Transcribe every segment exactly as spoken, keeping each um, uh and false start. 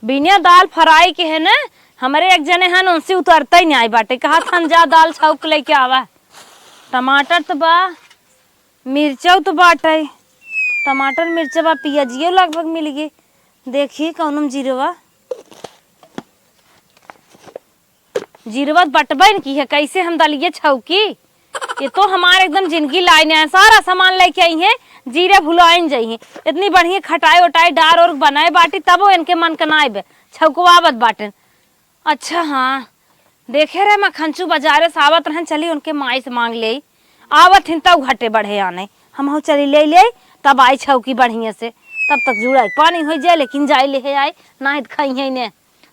बिना दाल फ्राई के है ना, हमरे एक जने हन, उनसे उतरता ही नाई बाटे। कहा था, "जा दाल छौंक लेके आवा।" टमाटर तो बा, मिर्चौ तो बाटे, टमाटर, मिर्चा बा, पियाजियो लगभग मिल गई। देखी कौनो में जीरवा, जीरवा बटबे न की है, कैसे हम दलिये छौकी? ये तो हमार एकदम जिंदगी लाइन है, सारा सामान लेके आई हैं, जीरे भुलाइन जाई हैं। इतनी बढ़िया खटाई उटाई डार और बनाए बाटी, तबो इनके मन के नाई बे, छौकवावत बाटन। अच्छा हाँ, देखे रहे मखनचू बाजारे से आवत रहन, चली उनके माई से मांग ले। आवत हिन तब घटे बढ़े आने, हमहू चली ले ले, तब आई छौकी बढ़िया से। तब तक जुड़ाई पानी हो जाए, लेकिन जाए ले आए, ना तो खाई है ने।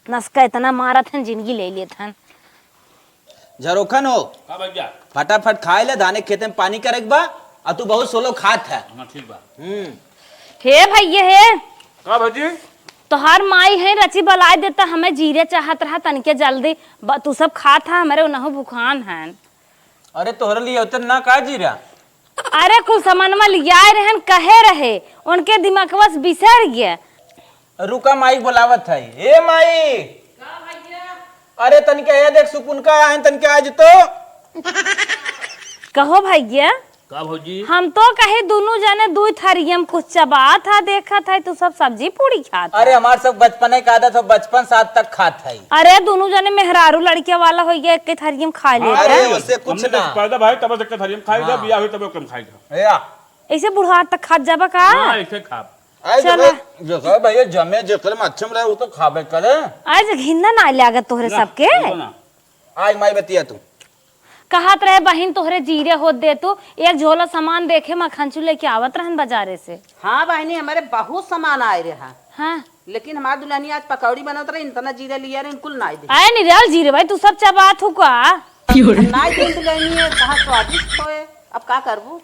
नसका इतना मारत हन, जिंदगी ले लेत हन। झरोखन हो, का भैया? फटाफट खाए ले, धाने खेते में पानी करे के बा, आ तू बहुत सोलो खात है। हाँ, ठीक बा। हम्म। हे भैया हे। का भौजी? तोहार माई है, रची बलाए देता, हमें जीरे चाहत रहा तनिके जल्दी, ब-, तू सब खात है, हमरे उनहु भुखान हन। अरे तोहरे लिए होते ना का जीरा? अरे कुल सामानवा लियाए रहन, कहे रहे, उनके दिमागवा से बिसर गया। रुका, माई बोलावत है। ए माई! अरे तनिके ए देख, सुकुन का आयन, तनिके आज तो। कहो भैया। का भौजी? हम तो कहे दुनू जने दुई थरियम कुछ चबात है, देखत है तू सब सब्जी पूरी खात है। अरे हमार सब बचपने का आदत हो, बचपन सात तक खात है। अरे दुनू जने मेहरारू लड़के वाला हो गया, एक थरियम खा लेता अरे है। उससे कुछ हमने ना। तो पैदा भाई तब तक थरियम खाई था, हाँ। बियाह हुई तब कम खाई था। या। ऐसे बुढ़ार तक खात जाबा का? हाँ, ऐसे खाब। आए चला। जेकर, जेकर भैया जमे, जेकर मच्छम रहे, वो तो खाबे करे। आज घिन्ना ना लागत तोहरे ना, सबके। बिल्कुल ना। आज माई बतिया तू। कहत रहे बहिन तोहरे जीरे होत दे तू, एक झोला सामान देखे मखनचू लेके आवत रहन बाजारे से। हाँ बहिनी, हमारे बहुत सामान आए रहा। हाँ। लेकिन हमार दुल्हनिया आज पकौड़ी बनत रहे, इतना जीरा लिया रहे, इनकुल नाई दे। आए निराल जीरे भाई, तू सब चबात हो का? नाई दे दुल्हनिया, कहाँ स्वादिष्ट होए, अब का करबू?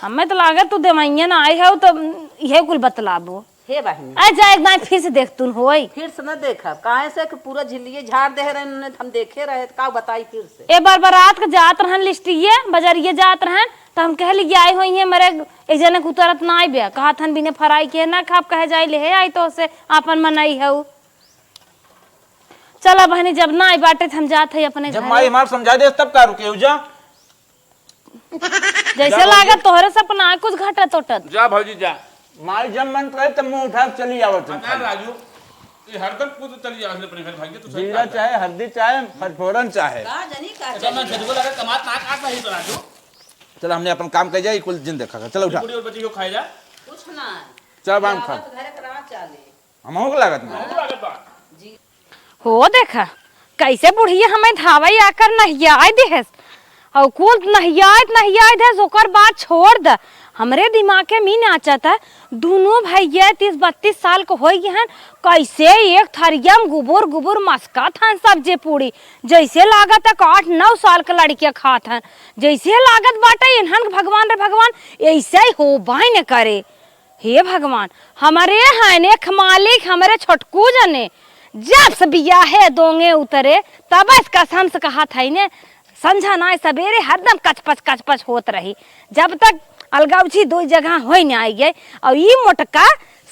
हमें तो लागत तू देवैया ना आई हो तो इहे कुल बतलाबो। हे बहिनी। आ जा एक दाई फिर से देख तुन होई। फिर से न देखब, काहे से कि पूरा झिल्लिये झाड़ दे रहे उन्होंने, हम देखे रहे, तो का बताई फिर से? ए बार बारात के जात रहन लिस्टिये, बजरिये जात रहन, तो हम कहली कि आई होई है मरे एक जने के उतरत ना आई बे, कहत हन बिने फराई के ना खाब, कहे जाई ले हे आई तो से आपन मनई हऊ। चला बहनी, जब ना आई बाटे तो हम जात है अपने जब घरे। माई हमार समझा दे तब का रुके जा। जैसे जा लागत भौजी। तोहरे सब ना कुछ घटत उटत। जा भौजी जा। माई जब मन करे तब मुंह उठा के चली आवत हम है। राजू, ये हरदम कूद चली आवत है अपने घर भाई, तू सही जीरा बात है। चाहे, हल्दी चाहे, फटफोरन चाहे। का जानी का एकदम मैं चाही। झटको लगा कमात ना काट नहीं तो राजू। चलो हमने अपन काम कर जाए, कुल जिन देखा कर। चलो उठा। पूरी और बची को खाए जा। कुछ ना। चल बाम खा। आवत घर के राह चाले। हमहू के लागत ना। हमहू लागत बा। हो देखा, कैसे बुढ़िया हमें धावै आकर नहियाय देहस। और कुल नहियाय, नहियाय देहस, ओकर बाद छोड़ द। हमरे दिमाग के मीन आचत है, दुनों भैया तीस बत्तीस साल के होई गए हन, कैसे एक थरिया में गुबुर गुबुर मस्कत हन सब्जी पूरी। जैसे लागत है कि आठ नौ साल के लड़के खात हन। जैसे लागत बाटे इन्हन के भगवान रे भगवान, ऐसे ही होबे न करे। हे भगवान, हमरे हन एक मालिक, हमरे छोटकू जने, जब से बियाहे दोंगे उतरे, तब से कसम से कहत है ने, संझा नाय सबेरे हरदम कचपच कचपच होत रही। जब तक अलगौझी दो जगह होई न आई गए, और ई मोटका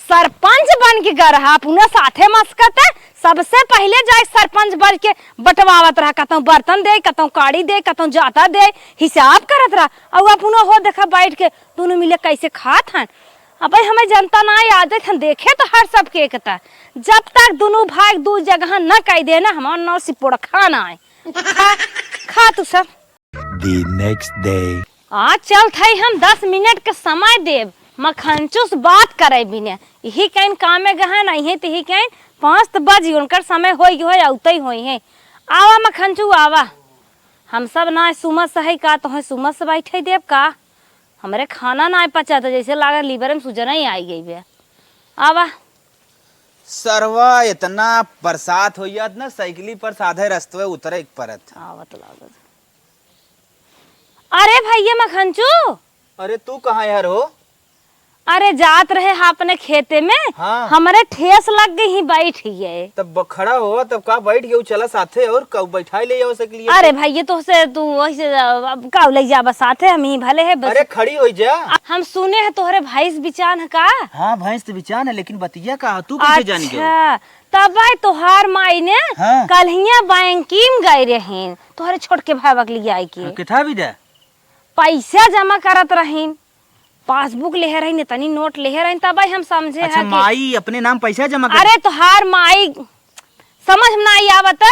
सरपंच बन के गरहा अपना साथे मस्कत है, सबसे पहले जाए सरपंच बन के बंटवावत रहा, कतौ बर्तन दे, कतौ काड़ी दे, कतौ जाता दे, हिसाब करत रहा, और अपना हो देखा बैठ के दोनों मिले कैसे खात हन। अबे हमें जनता ना याद है, हम देखे तो हर सबके एकता। जब तक दोनों भाई दू जगह न कह देना, हमार नाव सिपोड़खा ना है। खा, खा तू सब। The next day। आज चल थई हम दस मिनट के समय देब, मखनचू से बात करे बिने। यही कहीं कामे गहन आई है, तो यही कहीं पाँच तो बजी, उनकर समय होई होई, औते ही होई है। आवा मखनचू आवा, हम सब ना सुमस है का, तोहे सुमस से बैठे देब का? हमरे खाना ना पचा, तो जैसे लागे लीवर में सूजन ही आई गई बे। आवा। सरवा इतना बरसात हो जात ना, साइकिली पर साधे रस्तवे उतरे के परत। आवत लागत। अरे भैया मखनचू। अरे तू कहाँ यार हो? अरे जात रहे हा अपने खेते में, हाँ। हमरे ठेस लग गई ही बैठ गए। तब ब-, खड़ा हो, तब का बैठ गयो, चला साथे और का बैठाई ले जाओ सकली है अरे तो। भाई, ये तो से तू वैसे अब का ले जाबा साथे, हम ही भले है बस। अरे खड़ी हो जा। हम सुने है तोहरे भैंस बिचान है का? हाँ, भैंस तो बिचान है, लेकिन बतिया का तू कैसे जान गयो? अच्छा, तब भाई तोहार माई ने हाँ। कल हिया बैंकिम गए रहे तोहरे छोटके भाई के लिए आई के। हाँ, किथा भी दे? पैसा जमा करत रहीन, पासबुक लेहे रहीन, इतनी नोट लेहे रहीन, तब हम समझे अच्छा, है कि माई अपने नाम पैसा जमा कर अरे तोहार माई समझ में नाई आवत।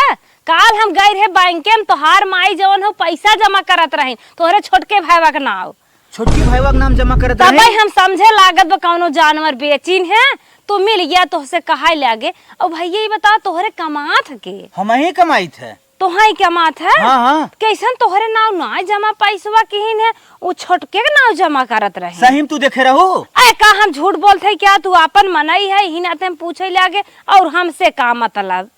काल हम गए रहे बैंके में, तोहार माई जवन हो पैसा जमा करत रहीन तोहरे छोटके भाईवा के नाव। छोटके भाईवा के नाम जमा करत तब रहे? हम समझे लागत बा कौनो जानवर बेचिन है, तो मिल गया तोहसे कहाई लागे। अब भैया ये बताओ तोहरे कमात के? हम ही कमाइत है। तोहाई कमात है? हाँ, हाँ। कैसन तोहरे नाव ना जमा पैसवा किहिन है, उ छोटके के नाव जमा करत रहे। सही में तू देखे रहू? अरे का हम झूठ बोलत है क्या? तू आपन मनई है, इही नाते हम पूछे लागे, और हमसे का मतलब?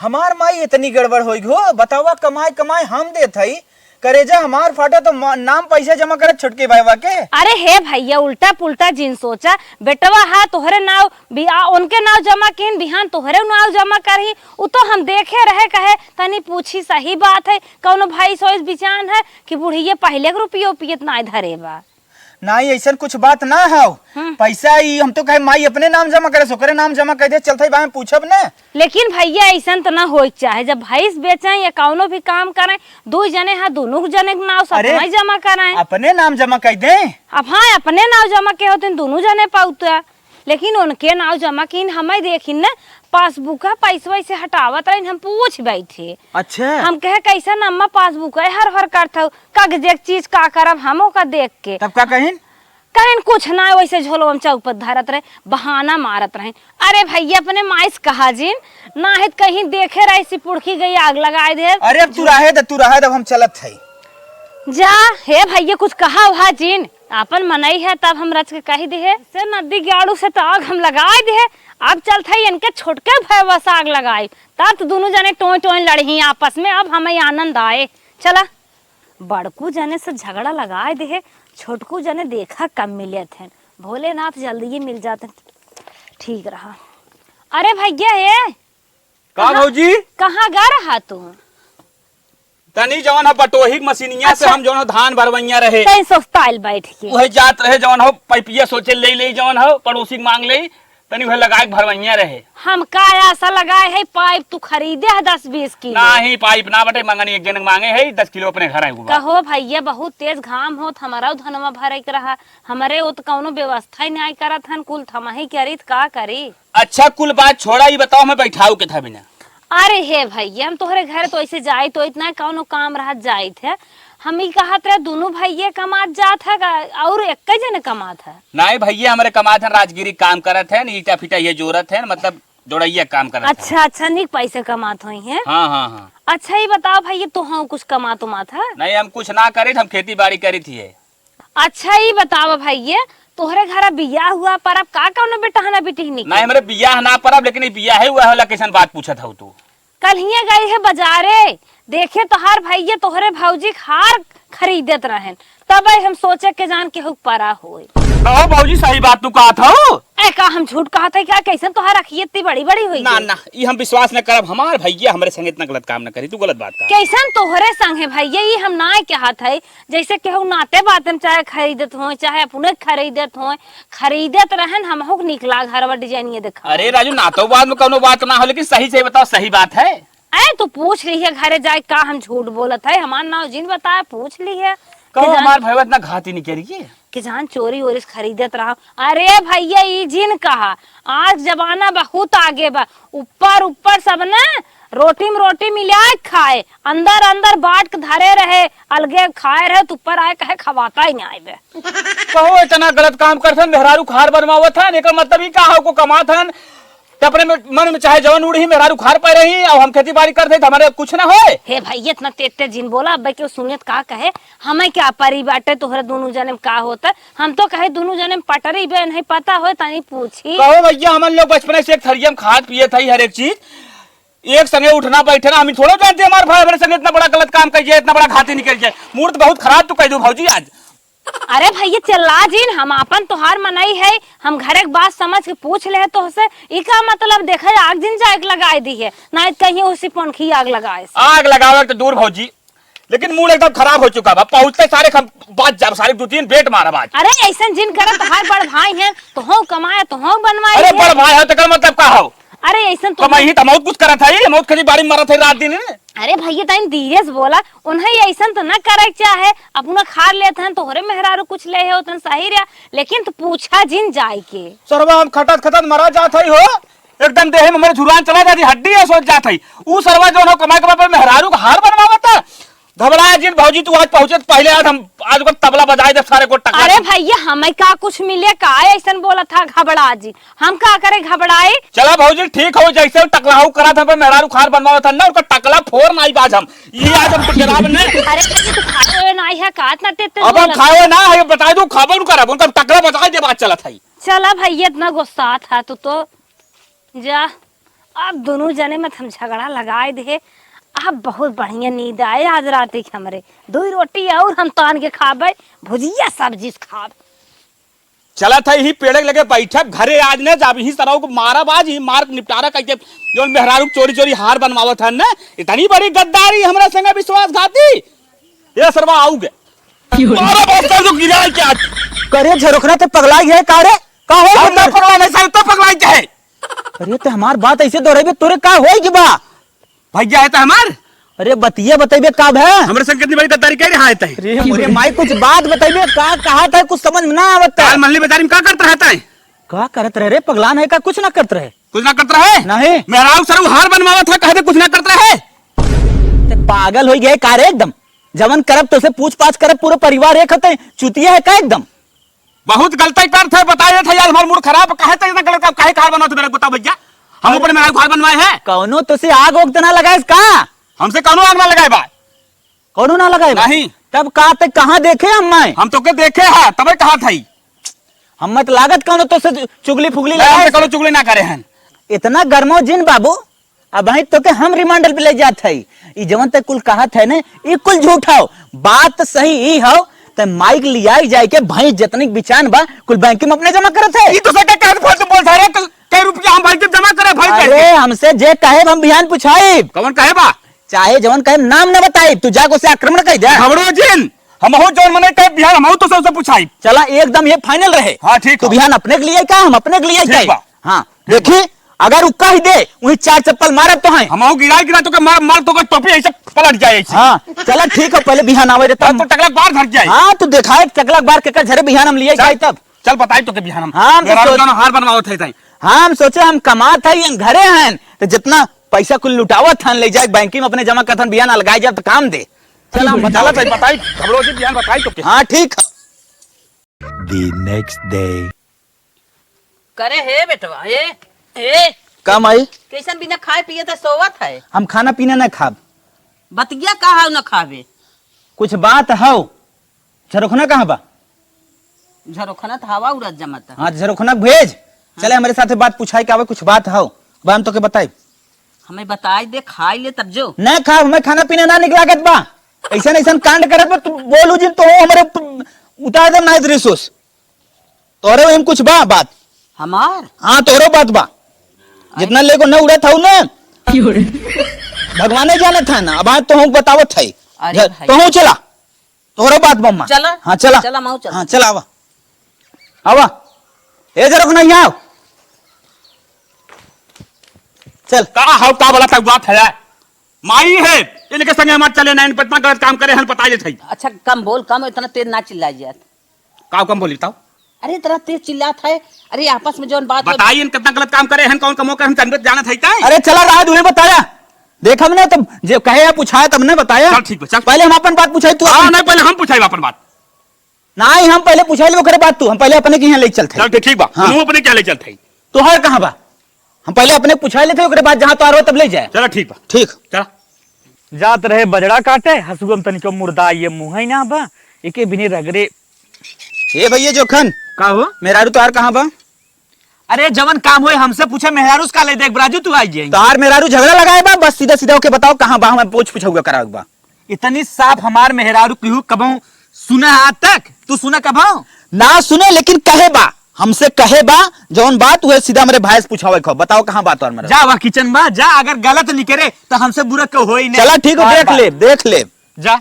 हमार माई इतनी गड़बड़ होई हो, बतावा, कमाए कमाए हम देत हई, करेजा हमार फाटा तो म-, नाम पैसा जमा करत छोटके भाईवा के। अरे हे भैया, उल्टा पुल्टा जिन सोचा, बेटवा हा तोहरे नाव बिया, उनके नाव जमा किहिन, बिहान तोहरे नाव जमा करही, उ तो हम देखे रहे, कहे तनी पूछी, सही बात है, कौनो भाई सोइस बिचान है कि बुढ़िये पहिले के रुपयो पियत नाय धरे बा। नाई, ऐसन कुछ बात ना हौ। हम्म। पैसा ई हम तो कहे माई अपने नाम जमा करे, ओकरे नाम जमा कर दे, चलत है बा में पूछब ना। लेकिन भैया ऐसन तो ना होए के चाहे, जब भैंस बेचें या कौनो भी काम करें, दू जने हा, दोनों जने के नाव अरे, सतमई जमा करें। अपने नाम जमा कर दे। अब हाँ, अपने नाव जमा के होते दोनों जने पाउता। लेकिन उनके नाव जमा किन हमें देखिन न, पासबुक है, पैसवा से हटावत रहिन, हम पूछ बैठे। अच्छा। हम कहे, "कैसन अम्मा पासबुक है, हर हर करत हौ, कागजे के चीज का करब हम ओका देख के?" तब का कहिन? कहिन, "कुछ ना, वैसे झोलवा में चौक पर धरत रहे, बहाना मारत रहे।" अरे भैया, अपने माई से कहा जिन, ना है त कहीं देखे रहे, सिपुड़की गई आग लगाए दे। अरे अब तू रहे द, तू रहे द, अब हम चलत है। जा, हे भैया, कुछ कहा उहा जिन। आपन मनई है, तब हम रच के कहि दिहे। से नदी गाड़ू से तो आग हम लगाए दिहे, अब चलत है इनके छोटके भैया से आग लगाए, तब तो दोनों जने टोय टोय लड़ही आपस में, अब हमें आनंद आए। चला, बड़कू जने से झगड़ा लगाए दिहे, छोटकू जने देखा कब मिलत हैं, भोलेनाथ जल्दी ही मिल जाते हैं, ठीक रहा। अरे भैया, हे का कहाँ, भौजी? कहाँ गा रहा तू? तनी जवन ह बटोही के मशीनिया से अच्छा। हम जवन ह धान भरवैया रहे। तैं सस्ता आइल बैठ के। उहे जात रहे जवन ह पैपिया सोचे ले ले जवन ह पड़ोसी के मांग ले, तनी उहे लगाए के भरवैया रहे। हम का आशा लगाए है पाइप तू खरीदे है दस बीस किलो। नाही, पाइप ना बटे, मंगनी एक जने के मांगे है, दस किलो अपने घर आए हुआ। कहो भैया, बहुत तेज घाम होत, हमारा धनवा भरे के रहा, हमरे वो तो कौनो व्यवस्था ही नाई करत हन, कुल थमही करी त का करी। अच्छा, कुल बात छोड़ा, ई बताओ, हमें बैठाऊ के था बिना? अरे हे भैया, हम तोहरे घरे तो ऐसे जाइत ओइत ना, कौनो काम रहत जाइत है। हम ई कहत रहे, दुनू भैया कमात जात है का, और एक्के जने कमात है? नाहीं भैया, हमरे कमात है, राजगिरी काम करत है, ईटा फीटा ये जोड़त है, मतलब जोड़ैया काम करत है। अच्छा, अच्छा, निक पैसे कमात होई हैं। हाँ, हाँ, हाँ। अच्छा, ई बताओ भैया, तोहऊ कुछ कमात उमात है? नाहीं, हम कुछ ना करित, हम खेती बाड़ी करित ही है। अच्छा, ई बतावा भैया, तोहरे घरा बियाह हुआ परब का कौनो बेटहना बिटिहनी के? नाहीं, हमरे बियाह ना परब, लेकिन ई बियाहे हुआ होला, कैसन बात पूछत हऊ तू? कल हियाँ गई है बजारे, देखे तोहार भैया तोहरे भौजी के हार खरीदत रहन, तब हम सोचे के जान केहू परा होए। कहो भौजी, सही बात तू कहत हऊ। ए, का हम झूठ कहत है क्या? कैसन तोहार अखिया इतनी बड़ी बड़ी हुई ना, गई? ना, ई हम विश्वास न करब। हमार भैया हमरे संगे इतना गलत काम न करी, तू गलत बात कहा। कैसन तोहरे संग है भैया, ई हम ना कहत है। जैसे केहू नाते बाते में चाहे खरीदत होए, चाहे अपने खरीदत होए, खरीदत रहन, हमहू के निक लाग हरवा डिजाइन ये देखा। अरे राजू, नातो बाद में कौनो बात ना हो, लेकिन सही से बताओ, सही बात है? ए, तू पूछ लिहे घरे जाए का हम झूठ बोलत है, हमार नाव जिन बताए, पूछ लिहे। कहो, के जान हमार भैया इतना घात ही नहीं करी के। के जान चोरी ओरी से खरीदत रहा। अरे भैया, ई जिन कहा, आज जमाना बहुत आगे बा, ऊपर ऊपर सब ना रोटी में रोटी मिलाए के खाए, अंदर अंदर बांट के धरे रहे, अलगे खाए रहे, तो ऊपर आए कहे खवाता ही नहीं आए बे। कहो, इतना गलत काम करथन, मेहरारू खार बनवावत हन, एकर मतलब ई का हो को कमात हन, त अपने में, मन में चाहे जवन उड़ही, मेहरारू खार पाए रही, और हम खेती बाड़ी करते, त हमारे कुछ ना होए। हे भाई, इतना तेज तेज जिन बोला, अब केहू सुनियत का कहे, हमें क्या परी बाटे, तोहरे दोनों जने में का होता, हम तो कहे दोनों जने में पटरी बे नहीं पता होए, तनी पूछी। कहो भैया, हमन लोग बचपने से एक थरिया में खात पियत हई हर एक चीज, एक संगे उठना बैठना, हम थोड़ा जानते हमारे भाई हमारे संगे इतना बड़ा गलत काम कर जाए, इतना बड़ा घाती निकल जाए। मूड बहुत खराब तू कह दो भौजी आज। अरे भैया, चिल्ला जिन, हम आपन तोहार मनई है, हम घरे के बात समझ के पूछ ले तोहसे। ई का मतलब देखे, आग जिन जाए के लगाए दी है, नाहीं त कहीं उसी पंखी आग लगाए से। आग लगावे तो दूर भौजी, लेकिन मूड एकदम खराब हो चुका बा। पहुँचते सारे हम बाज जाब, सारे दो तीन बेट मारब आज। अरे ऐसन जिन करत, तोहार बड़ भाई हैं, तोहू कमाए, तोहू बनवाए अरे हैं। बड़ भाई हो, तेकर मतलब का हो? अरे ऐसन तो तो मैं ही तो मौत कुछ करत है, मौत खेती बाड़ी में मरत है रात दिन। अरे भैया, तनी धीरे से बोला, उन्हें ऐसन तो न करे के चाहे, अपना खार लेत हैं, तोहरे मेहरारू कुछ ले है, उतन सही रहा, लेकिन तू पूछा जिन जाए के। सरवा हम खटत खटत मरा जात है हो, एकदम देह में मेरे झुरान चला जाती, हड्डी है सोच जात है। ऊ सरवा जो हो कमाई कमाई पर मेहरारू का हार बनवावता। घबरा जिन भौजी, तू आज पहुँचे तो पहले आज हम आज ओकर तबला बजाए दे सारे को टका अरे दे। भैया, हमें का कुछ मिले का? ऐसन बोला था घबरा जी, हम का करे घबराए? चला भौजी, ठीक हो, जैसे टकलाऊ करा था पे मेहरारू खार बनवावत था ना, ओकर टकला फोर नाई बाज हम। ये आज हम टकराव ने। अरे भैया, तू खाए हुए नाई है का? इतना तेज तेज अब हम बोलत खाए ना है, बता दूं, खाबो न करब, उनका टकला बजाए दे, बात चलत है। चला भैया, इतना गुस्सा था तू तो। जा, अब दुनू जने में हम झगड़ा लगाए दे। अब बहुत बढ़िया नींद आए आज रात के हमरे। दो रोटी और हम तान के खाबे, भुजिया सब्जी से खाब। चलत है ही पेड़े के लगे बैठब, घरे आज न जाब, ही सरऊ को मारब आज, ही मार के निपटारा कइके जौन मेहरारू के चोरी चोरी हार बनवावत है न, इतनी बड़ी गद्दारी हमरा संगे विश्वासघाती। ये सरवा आऊ गे। मारा बस्तर जो गिरा क्या? करे झरोखना ते पगलाई है का रे? का हो हम ना गया? पगला नहीं, सर तो पगलाई के है। अरे, ते हमार बात ऐसे दोहराइबे, तोरे का होई गी बा? भैया है तो हमार। अरे, बतिया बतइबे का भे? हमरे संग कितनी बड़ी गद्दारी कह रहा है तै? अरे, मोरे माई, कुछ बात बतइबे, का कहा था, कुछ समझ में ना आवत है। काल मल्ली बाजारी में का करत रहता है? का करत रहे रे, पगलान है का? कुछ ना करत रहे। कुछ ना करत रहे? नहीं। मेहरारू सरऊ हार बनवावत है, कह दे कुछ ना करत रहे। ते पागल हो गए का रे एकदम? जवन करब तो से पूछ पाछ करब, पूरा परिवार एक हते, चुतिया है का एकदम? बहुत गलती करत है, बताए थे यार, हमार मूड खराब, काहे तो इतना गलत काम, काहे कार बनाओ तो मेरा बता भैया, हम ऊपर मेरा घर बनवाए है। कौनो तो से आग ओग तो ना लगाएस का? हमसे कौनो आग ना लगाए बा। कौनो ना लगाए बा? नहीं। तब का ते कहाँ देखे हम मैं? हम तो के देखे है, तबे कहा था ही। हम मत लागत कौनो तो से चुगली फुगली नहीं, लगाए। हमसे कौनो चुगली ना करे हैं। इतना गर्मो जिन बाबू, अबहीं तोके हम रिमांड पे ले जात हई। ई जवन ते कुल कहत है ने, ई कुल झूठ हौ। बात सही ई हौ, ते माइक लियाई जाए के भैंस जतनी के बिचान बा, कुल बैंक में अपने जमा करत है। ई तो सके कहत फालतू बोल सारे, क-, कई रुपया हम बैंक में जमा करे भाई बैंक अरे, में। हमसे जे कहे हम बिहान पुछाइब। कौन कहे बा? चाहे जवन कहे नाम न बताइब, तू जाके उसे आक्रमण कह दे। घबरो जिन, हमहू जौन मने कहे बिहान हमहू तो सबसे पुछाइब। चला एकदम ये फाइनल रहे। हाँ, ठीक तू है। बिहान अपने के लिए का, हम अपने के लिए ठीक जाए। बा। हाँ, देखी, अगर उ कह दे, वही चार चप्पल मारब तो हैं। हम आऊ गिरा गिरा तो के मार, मार तो के टोपी ऐसे पलट जाए ऐसे। हाँ, चला ठीक है, पहले बिहान आवे रे तब। तो टकला बार धर जाए। हाँ, तू देखाए टकला बार के कर झरे बिहान हम लिए चल, जाए तब। चल बताई तो के बिहान हम। हाँ, हम तो मेरा सोच- दोनों हार बनवावत है ताई। हाँ, हम सोचे हम कमात है, हम घरे हैं, तो जितना पैसा कुल लुटावत हन, ले जाए बैंक में अपने जमा करथन, बिहान अलगाए जाब तो काम दे। चला, हम चला बताई, बताई, घबरो जी बिहान बताई तो के। हाँ, ठीक है। The next day। करे हे बेटवा, ए, ए, का माई? कैसन बिना खाए पिए त सोवत है? हम खाना पीना ना खाब। बतिया का हौ न खाबे? कुछ बात हौ। झरोखना कहाँ बा? झरोखना त हवा उड़त जमत है। हाँ, त झरोखना के भेज। हाँ। चले हमरे साथे बात पुछाई के आवे, कुछ बात हौ। बा हम तोके बताई। हमें बताई दे, खाई ले तब जो। ना खाब, हमें खाना पीना ना निक लागत बा। ऐसन ऐसन कांड करत बा, तू बोलू जिन तो हमरे प-, उतार देब ना रिसोर्स। तोहरे वही में कुछ बा बात? हमार? हाँ, तोहरो बात बा। जितना लेको न उड़त हऊ ना, भगवाने जानत है ना। अब आज तोहू बतावत है। अरे भाई। तोहू चला, तोहरो बात बा अम्मा। चला। हाँ, चला। चला, माऊ चला। हाँ, चला, आवा। आवा। ए, जरा को नहीं आओ। चल। का हौ, का बोला था, बात है? माई है, इनके संगे मत चले ना, इन इतना गलत काम करे हैं, पता ये था। अच्छा, कम बोल, कम, इतना तेज ना चिल्ला यार। का कम बोली बताओ? अरे, इतना तेज चिल्लात है। अरे, आपस में जौन बात हो बताई, इन कितना गलत काम करे हैं, कौन कमो करे हैं, हम जानत है तय? अरे, चला रहा, तुम्हें बताया। देख, हमने तो जे कहे या पूछाया, तब ने बताया। चल, ठीक बा, चल। पहले हम अपन बात पूछाई, तू हाँ, अपन नहीं, पहले हम पूछाई अपन बात। नहीं, हम पहले पूछाई ले, ओकरे बाद तू, हम पहले अपने के यहाँ ले चलते। चल, ठीक बा। हाँ। तू अपने क्या ले चलते? तोहार कहाँ बा? हम पहले अपने पूछाई लेते, ओकरे बाद जहाँ तोहार हो, तब ले जाए। चला, ठीक बा। ठीक। चला। जात रहे बजड़ा काटे, हसुआ में तनिको मुर्दा ये मुँह ही ना बा, एके बिने रगड़े। ए भैया जोखन। का हो? मेहरारू तोहार कहाँ बा? अरे जवन काम होए हमसे पूछे, मेहरारू से का ले देख, राजू तू आई जाए। तोहार मेहरारू झगड़ा लगाए बा, बस सीधा सीधा ओके बताओ कहाँ बा, हमें पूछ पूछौगा करावे बा। इतनी साफ हमार मेहरारू केहू कबहूँ सुना आज तक? तू सुना कब हो? ना सुने, लेकिन कहे बा, हमसे कहे बा, जौन बात उहे सीधा हमरे भाई से पूछावे को। बताओ कहाँ बात और मेरा? जा वह किचन बा, जा, अगर गलत निकले तो हमसे बुरा क्यों होई नहीं। चला ठीक हो, बार देख बार। ले, देख ले। जा।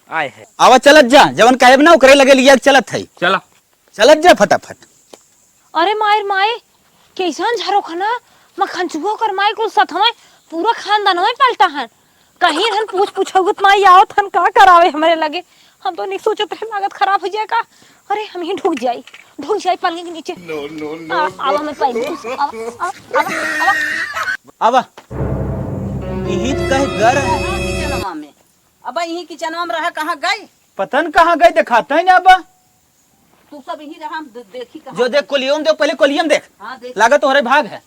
आए है। आवा चलत जा, जवन कहे ना ओकरे लगे लिया चलत है। चला। चलत जा फटाफट। अरे माई रे माई, कैसन झरोखना, मखनचुआ ओकर माई कुल सथवा, पूरा खानदानवा पलटा हन। कहीं हन पूछ पूछौगत माई आवत हन का करावे हमरे लगे। हम तो नहीं सोचत रहे लागत खराब हो जाए का। अरे हम ही ढुक जाई, ढुक जाई पलंग के नीचे। आ, आवा मैं पहले, आवा, आवा, आवा, आवा। आवा। इही त कहे घर है। किचनवा में। अब यही किचनवा में रहा, कहाँ गई? पता न कहाँ गई, देखाता ही ना अब। तू सब यही रहा, हम दे-, देखी कहाँ जो देख, कोलियो में देख, पहले कोलियो में देख। हाँ, देख। लागत तोहरे भाग है।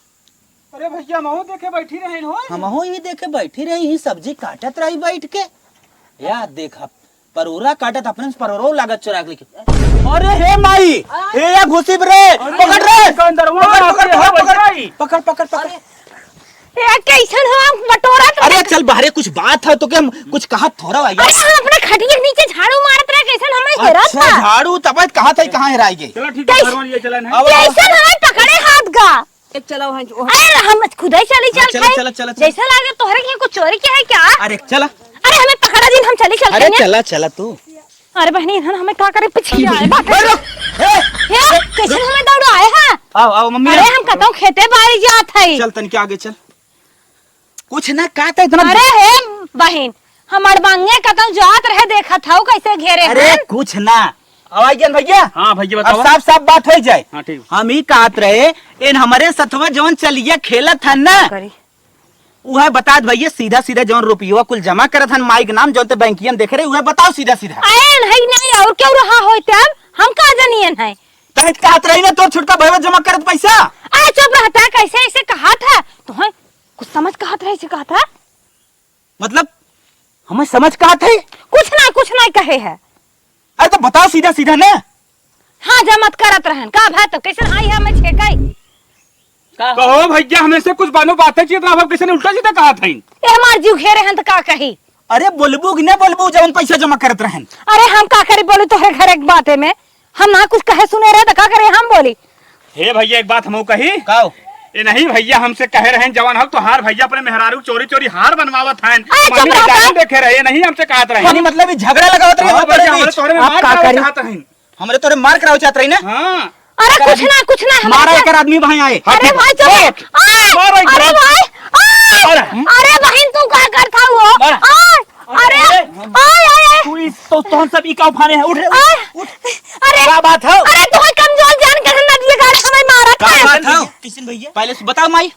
अरे भैया, हमहू देखे बैठी रहे हो। हमहू ही देखे बैठी रही, ही सब्जी काटत रही बैठ के। या देखा, परोरा काटत अपने से परोरो लागत चोरा के लेके। अरे हे माई, हे या घुसिब रे, अरे पकड़ रे। दुकानदारवा पकड़, पकड़, आपके पकड़, यहाँ पकड़, बैठाई। पकड़, पकड़, पकड़। अरे ए, कैसन हो हम बटोरत रहे? अरे चल बाहरे, कुछ बात है तो के हम कुछ कहा थोड़ा भाई। अरे हम अपने खटिया के नीचे झाड़ू मारत रहे, कैसन हमें हेरत अच्छा, था? झाड़ू तब कहा था, कहाँ हेराई गई? चलो ठीक है, कैस-, घर वाली ये चलन है। अब कैसन हमें पकड़े हाथ का? एक चलो हाँ जो अरे हम खुद ही चली हाँ, चल चला, खाई। चला, चला, चला। जैसा लागे तोहरे के कुछ चोरी किया है क्या? अरे चला। अरे हमें पकड़ा दिन हम चली चल अरे खाई। चला, चला तू। अरे बहनी, इन्हन हमें का करे पीछे आए बाटे। अरे, ए, ए, कैसे हमें दौड़ाए हैं? आओ, आओ, मम्मी, अरे आओ। हम कतौ खेते बारी जात है। चल, तनिक आगे चल। कुछ ना, का त इतना अरे हे बहिन, हम अड़बंगे कतौ जात रहे, देखत हौ कैसे घेरे अरे हैं। कुछ ना। अब आई गेन भैया? हाँ भैया, अब बताओ। साफ साफ बात हो जाए। हाँ, ठीक। हम ही कहत रहे, इन हमरे सथवा जौन चलिया खेलत हन ना, करी। उहे बतात भैया, सीधा सीधा जौन रुपयवा कुल जमा करत हन माई के नाम, जौन ते बैंकिया में देखे रहे, उहे बताओ सीधा सीधा। आयन है नहीं, और क्यों रहा होय तब? हम का जानियन है? तनिक कहत रही ना, तोर छोटका भैया जमा करत पैसा। अरे चुप रहता, कैसे ऐसे कहा था? तो है, कुछ समझ कहत रहे, ऐसे कहा था? मतलब, हमें समझ कहत है? कुछ ना, कुछ ना कहे है। अरे तो बताओ सीधा सीधा ना। हाँ, जमत करत रहन। का भा तो कैसन आई है हमें छेकाई? का? कहो भैया, हमें से कुछ बानो बातें चीत ना, अब कैसे उल्टा सीधा कहा था? ए हमार जीव घेरे हन त का कही? अरे बोलबू कि ना बोलबू जवन पैसा जमा करत रहन? अरे हम का करी बोली तोहरे घर एक बाते में? हम ना कुछ कहे सुने रहे त का करे हम बोली? हे भैया, एक बात हमहू कही। काओ? ए नहीं भैया, हमसे कहे रहन जवन हम तोहार भैया अपने मेहरारू चोरी चोरी हार बनवावत हन। अरे चुप मम्मी रह जा। जान देखे रहे, ए नहीं हमसे कहत रहे। यानी मतलब ई झगड़ा लगावत रहे हाँ हम भैया, तोरे हमरे बीच। तोरे में आप मार का करावे करी? चाहत रहन। हमरे तोरे मार करावे चाहत रही ना? हाँ। अरे कुछ ना, कुछ ना, हमारे मारा साथ एकर आदमी भाई आए। अरे भाई चुप। मार। आय, मार भाई। अरे भाई, आय। अरे। अरे बहिन तू का करत हौ? मार। आय, अरे, अरे। आय, आय, आय। तू इस, तो, तोहन सब ई का उफाने है? उठ रे, उठ, आय। उठ। अरे। का बात है? अरे तू कमजोर जान के ना दिए गाड़ हमें मारत का है। बात है? किशन भैया। पहले से बताओ माई।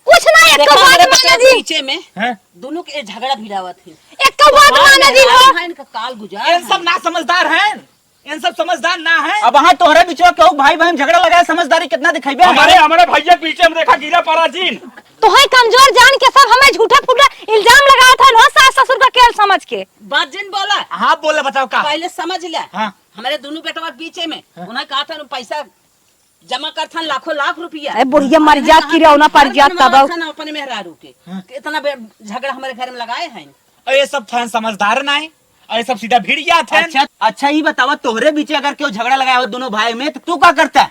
कुछ ना, एक देखो बात हमारे माना बच्चे जी। पीछे में हैं? दोनों के झगड़ा भिड़ावत है। एक बात माना जी हो। भाई इनका काल गुजार इन सब है। ना समझदार हैं। इन सब समझदार ना है। अब हाँ तोहरे बीचवा केहू भाई बहन झगड़ा लगाए, समझदारी कितना दिखाइबे? हमारे, हमारे भैया के बीचे में देखा गिरा पड़ा जीन। तोहे कमजोर जान के सब हमें झूठा फूटा इल्जाम लगावत हन हो सास ससुर का खेल समझ के। बात जिन बोला। हाँ बोला, बताओ का? पहले समझ ले। हाँ। हमारे दोनों बेटवा के बीचे में हाँ। उन्हें कहा था पैसा जमा करथन लाखों लाख रुपया। ए बुढ़िया मर जात कि रौना पर जात तब। अपने मेहरारू के हाँ। इतना बे-, झगड़ा हमारे घर में लगाए हैं। अरे ये सब थन समझदार ना है, अरे सब सीधा भिड़ जात हैं। अच्छा, अच्छा ई बतावा, तोहरे बीचे अगर केहू झगड़ा लगाया हो दोनों भाई में, तो तू का करता?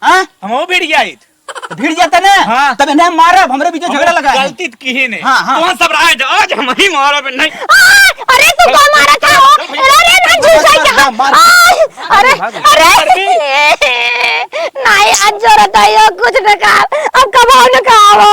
हाँ? हमहू भिड़ जाइत। तो भिड़ जाता ना? हाँ। तब इन्हें मारब, हमरे बीचे झगड़ा लगाया है। गलती तो की ही नहीं। हाँ, हाँ। कौन सब रहा है? आज हम ही मारब नहीं। आ, अरे तू का मारा था हो? अरे, अरे, ना झूठा क्या? मार, मार। आ, अरे, अरे। नहीं, आज जरूरत है, यो कुछ न कहा। अब कब आओ न कहा वो?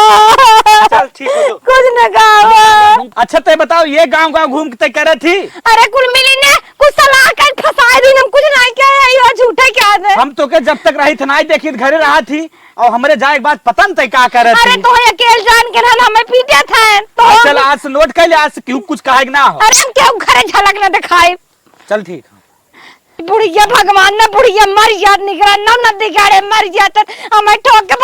चल, ठीक हो तो। कुछ न कहा वो। अच्छा, ते बताओ, ये गांव गांव घूम के ते करे थी? अरे, कुल मिली ने कुछ सलाह कर फंसाए दिन, हम कुछ नहीं कहे, यो झूठे क्या दे? हम तो के जब तक रही थे, नहीं देखी, घरे रहा थी, और हमरे जाए के बाद पता न ते का करे अरे, थी। तो अकेल जान के ना हमें पीटे थे, तो हाँ, हम चल, आज से नोट कर ले, आज से क्यों कुछ कहे के ना हो। अरे, हम क्यों घरे झलक ना दिखाए? चल, ठीक। बुढ़िया भगवान ना, बुढ़िया मर जात, निकरा ना, ना दिगाड़े, मर जात, हमें ठोक के